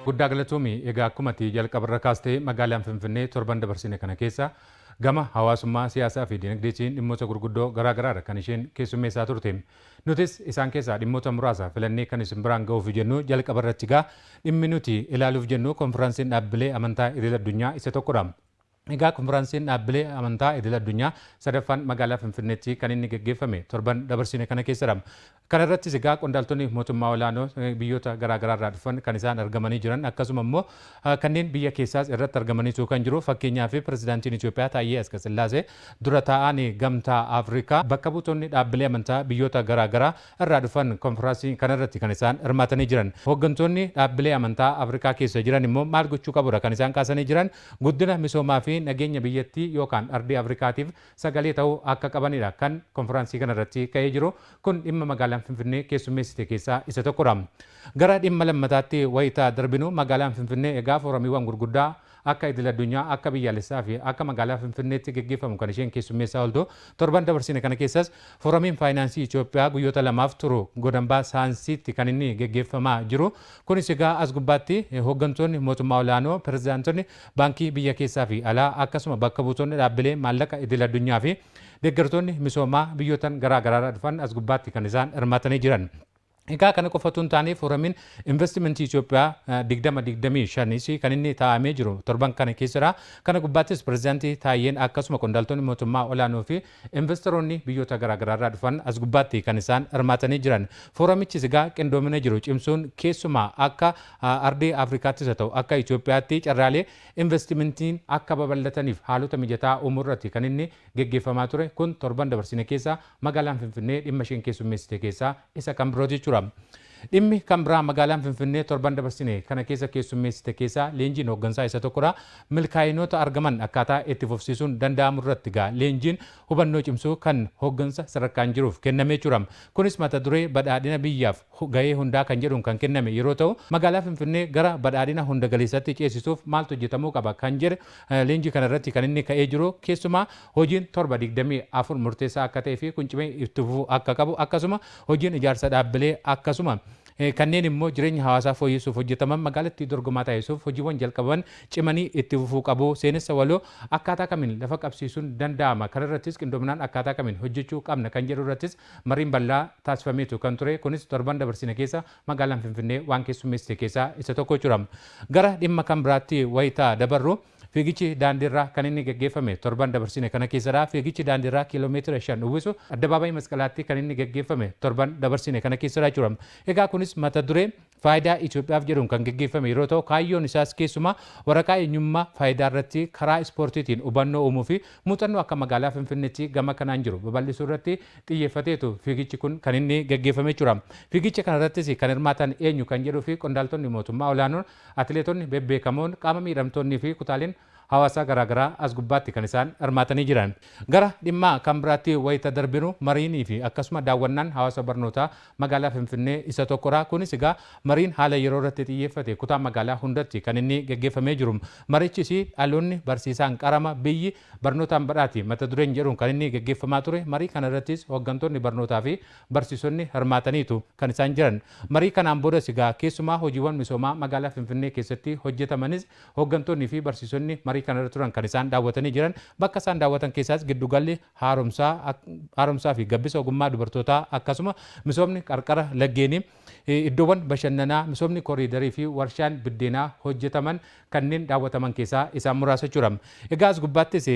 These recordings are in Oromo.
Guddaa galatoomi. Egaa akkuma ati jalqabarra kaastee, magaalaan Finfinnee torban dabarsine kana keessa gama hawaasummaa, siyaasaa fi dinagdeetiin dhimmoota gurguddoo garaagaraadha kan isheen keessummeessaa turte. Nutis isaan keessaa dhimmoota muraasa filannee kan isin biraan ga'uuf jennu. Jalqaba irratti gaa dhimmi nuti ilaaluuf jennu konfiraansiin dhaabbilee amantaa idil addunyaa isa tokkodha. Egaa konfiraansiin dhaabbilee amantaa idil addunyaa sadaffaan magaalaa Finfinneetti kan inni geggeeffame torban dabarsine kana keessadha. Kana irrattis egaa qondaaltonni mootummaa olaanoo biyyoota garaagaraa irraa dhufan kan isaan argamanii jiran, akkasuma immoo kanneen biyya keessaas irratti argamaniitu kan jiru. Fakkeenyaaf, pirezidaantiin Itoophiyaa Taayyee Asqasillaasee, dura taa'aan Gamtaa Afrikaa, bakka buutonni dhaabbilee amantaa biyyoota garaagaraa irraa dhufan konfiraansii kanarratti kan isaan hirmaatanii jiran. Hooggantoonni dhaabbilee amantaa Afrikaa keessa jiran immoo maal gochuu qabudha kan isaan kaasanii jiran? Guddina misoomaa fi nageenya biyyattii yookaan ardii Afrikaatiif sagalee ta'uu akka qabanidha kan konfiraansii kanarratti ka'ee jiru. Kun dhimma magaalaan Finfinnee keessummeessite keessaa isa tokkodha. Gara dhimma lammataatti wayitaa darbinu, magaalaan Finfinnee egaa fooramiiwwan gurguddaa akka idil addunyaa, akka biyyaalessaa fi akka magaalaa Finfinneetti geggeeffamu kan isheen keessummeessaa ooltu. Torban dabarsine kana keessas fooramiin faayinaansii Itoophiyaa guyyoota 2f turu Godambaa Saayinsiitti kan inni geggeeffamaa jiru. Kunis egaa as gubbaatti hooggantoonni mootummaa olaanoo, pirezidaantonni baankii biyya keessaa fi alaa, akkasuma bakka buutonni dhaabbilee maallaqa idil addunyaa fi deeggartoonni misoomaa biyyootan garaa garaarraa dhufan as gubbaatti kan isaan hirmaatanii jiran. Egaa kana qofatu hin taane, fooramiin investimentii Itoophiyaa 2025 kan inni taa'amee jiru torban kana keessadha. Kana gubbaattis pirezidaantii Taayyeen akkasuma qondaaltonni mootummaa olaanoo fi investoroonni biyyoota garaagaraa irraa dhufan as gubbaatti kan isaan hirmaatanii jiran. Fooramichis egaa qindoomina jiru cimsuun, keessumaa akka ardii Afrikaattis haa ta'u akka Itoophiyaatti carraalee investimentiin akka babal'ataniif haalota mijataa uumuu irratti kan inni geggeeffamaa ture. Kun torban dabarsine keessa magaalaan Finfinnee dhimma isheen keessummeessite keessaa isa kan biroo jechuudha. Dhimmi kan biraa magaalaan Finfinnee torban dabarsine kana keessa keessummeessite keessaa leenjiin hooggansaa isa tokkodha. Milkaa'inoota argaman akkaataa itti fufsiisuun danda'amu irratti gaa leenjiin hubannoo cimsuu kan hooggansa sadarkaan jiruuf kennamee jira. Kunis mata duree "Badhaadhina biyyaaf gahee hundaa" kan jedhuun kan kenname yeroo ta'u, magaalaa Finfinnee gara badhaadhina hunda galeessatti ceesisuuf maaltu hojjetamuu qaba kan jedhe leenjii kana irratti kan inni ka'ee jiru. Keessumaa hojiin 7/24 murteessaa akka ta'ee fi kun cimee itti fufuu akka qabu, akkasuma hojiin ijaarsa dhaabbilee, akkasuma kanneen immoo jireenya hawaasaa fooyyessuuf hojjetaman magaalattii dorgomaa taasisuuf hojiiwwan jalqabaman cimanii itti fufuu qabu. Seenessa waloo akkaataa kamiin lafa qabsiisuun danda'ama, kanarrattis qindoominaan akkaataa kamiin hojjechuu qabna kan jedhu irrattis mariin bal'aa taasifameetu kan ture. Kunis torban dabarsine keessa magaalaan Finfinnee waan keessummeessite keessaa isa tokko jechuudha. Gara dhimma kan biraatti wayitaa dabarru, fiigichi daandiirraa kan inni geggeeffame torban dabarsine kana keessadha. Fiigichi daandiirraa kiiloomeetira 5 uwwisu addabaabayii Masqalaatti kan inni geggeeffame torban dabarsine kana keessadha jechuudha. Egaa kunis mata duree "Faayidaa Itoophiyaaf" jedhuun kan geggeeffame yeroo ta'u, kaayyoon isaas keessumaa waraqaa eenyummaa Faayidaa irratti karaa ispoortiitiin hubannoo uumuu fi muuxannoo akka magaalaa Finfinneetti gama kanaan jiru babal'isuu irratti xiyyeeffateetu fiigichi kun kan inni geggeeffame jechuudha. Fiigicha kanarrattis kan hirmaatan eenyu kan jedhuu fi qondaaltonni mootummaa olaanoon, atileetonni bebbeekamoon, qaama miidhamtoonnii fi kutaaleen hawaasaa garaagaraa as gubbaatti kan isaan hirmaatanii jiran. Gara dhimma kan biraatti wayita darbinu, mariinii fi akkasuma daawwannaan hawaasa barnootaa magaalaa Finfinnee isa tokkodha. Kunis egaa mariin haala yeroo irratti xiyyeeffate kutaa magaalaa hundatti kan inni geggeeffamee jiru. Marichis "Dhaloonni barsiisaan qarama, biyyi barnootaan badhaati" mata dureen jedhuun kan inni geggeeffamaa ture. Marii kana irrattis hooggantoonni barnootaa fi barsiisonni hirmaataniitu kan isaan jiran. Marii kanaan boodas egaa keessumaa hojiiwwan misoomaa magaalaa Finfinnee keessatti hojjetamanis hooggantoonnii fi barsiisonni marii kanarra turan kan isaan daawwatanii jiran. Bakka isaan daawwatan keessaas giddugalli haaromsaa fi gabbisa ogummaa dubartootaa, akkasuma misoomni qarqara laggeenii, iddoowwan bashannanaa, misoomni koriidarii fi warshaan biddeenaa hojjetaman kanneen daawwataman keessaa isaan muraasa jechuudha. Egaa as gubbaattis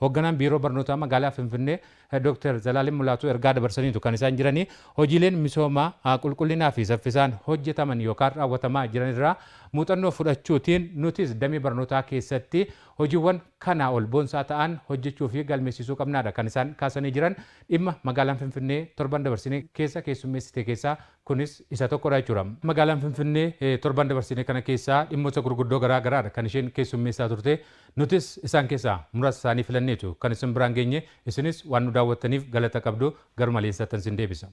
hoogganaan biiroo barnootaa magaalaa Finfinnee Dr. Zalaalim Mulaatuu ergaa dabarsaniitu kan isaan jiranii. Hojiileen misoomaa qulqullinaa fi saffisaan hojjetaman yookaan raawwatamaa jiran irraa muuxannoo fudhachuutiin nutis damee barnootaa keessatti hojiiwwan kanaa ol boonsaa ta'an hojjechuu fi galmeessisuu qabnaadha kan isaan kaasanii jiran. Dhimma magaalaan Finfinnee torban dabarsine keessa keessummeessite keessaa kunis isa tokkodha jechuudha. Magaalaan Finfinnee torban dabarsine kana keessaa dhimmoota gurguddoo garaa garaadha kan isheen keessummeessaa turte. Nutis isaan keessaa muraasa isaanii filanneetu kan isin biraan geenye. Isinis waan nu daawwattaniif galata qabdu. Garuma leensaattan isin deebisa.